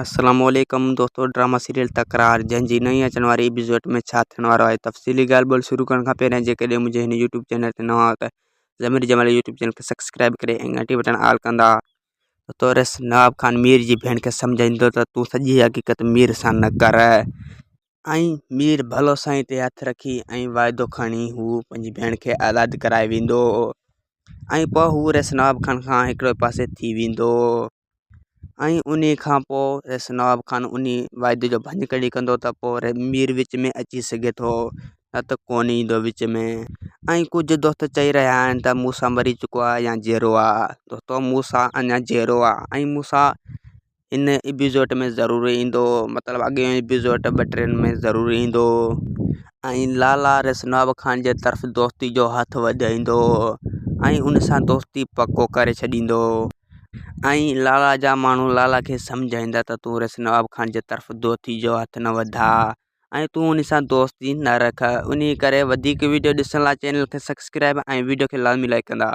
السلام عليڪم دوستو ڊراما سيريل تڪرار جنهن جي نئين اچڻ واري ايپيسوڊ ۾ ڇا ٿيڻ وارو آهي تفصيلي ڳالهه ٻولهه شروع ڪرڻ کان پهريان جيڪڏهن منهنجي هن يوٽيوب چينل تي نوان آهيو ته ضمير جمالي يوٽيوب چينل کي سبسڪرائب ڪري ۽ گهنٽي بٽڻ آل ڪندا. دوستو رس نواب خان مير جي ڀيڻ کي سمجهائيندو ته تون سڄي حقيقت مير سان نه ڪر ۽ مير ڀلو سائين تي هٿ رکي ۽ واعدو کڻي هو پنهنجي ڀيڻ کي آزاد ڪرائي ويندو ۽ پوء هو رس نواب خان کان هڪڙو پاسي ٿي ويندو. ۽ انهي کان پوء رئيس نواب خان انهي واعدي جو ڀڃڪڙي ڪندو ته پوء مير وچ ۾ اچي سگهي ٿو نه ته ڪونه ايندو وچ ۾. ۽ ڪجهه دوست چئي رهيا آهن ته موسيٰ مري چڪو آهي يا جيئرو آهي. دوستو موسيٰ اڃا جيئرو آهي ۽ موسيٰ هن ايپيسوڊ ۾ ضرور ايندو مطلب اڳئين ايپيسوڊ ٻه ٽن ۾ ضرور ايندو ۽ لالا رئيس نواب خان جي طرف دوستي جو هٿ وڌائيندو ۽ ان سان دوستي پڪو ڪري ڇڏيندو. ۽ لالا جا ماڻهو لالا کي سمجهائيندا ته تون رس نواب خان جي طرف دوستي جو هٿ نه وڌاء ۽ تون ان سان دوستي نه رک انهي ڪري وڌيڪ ويڊيو ڏسڻ لاء چينل کي سبسڪرائب ۽ ويڊيو کي لازمي لائڪ ڪندا.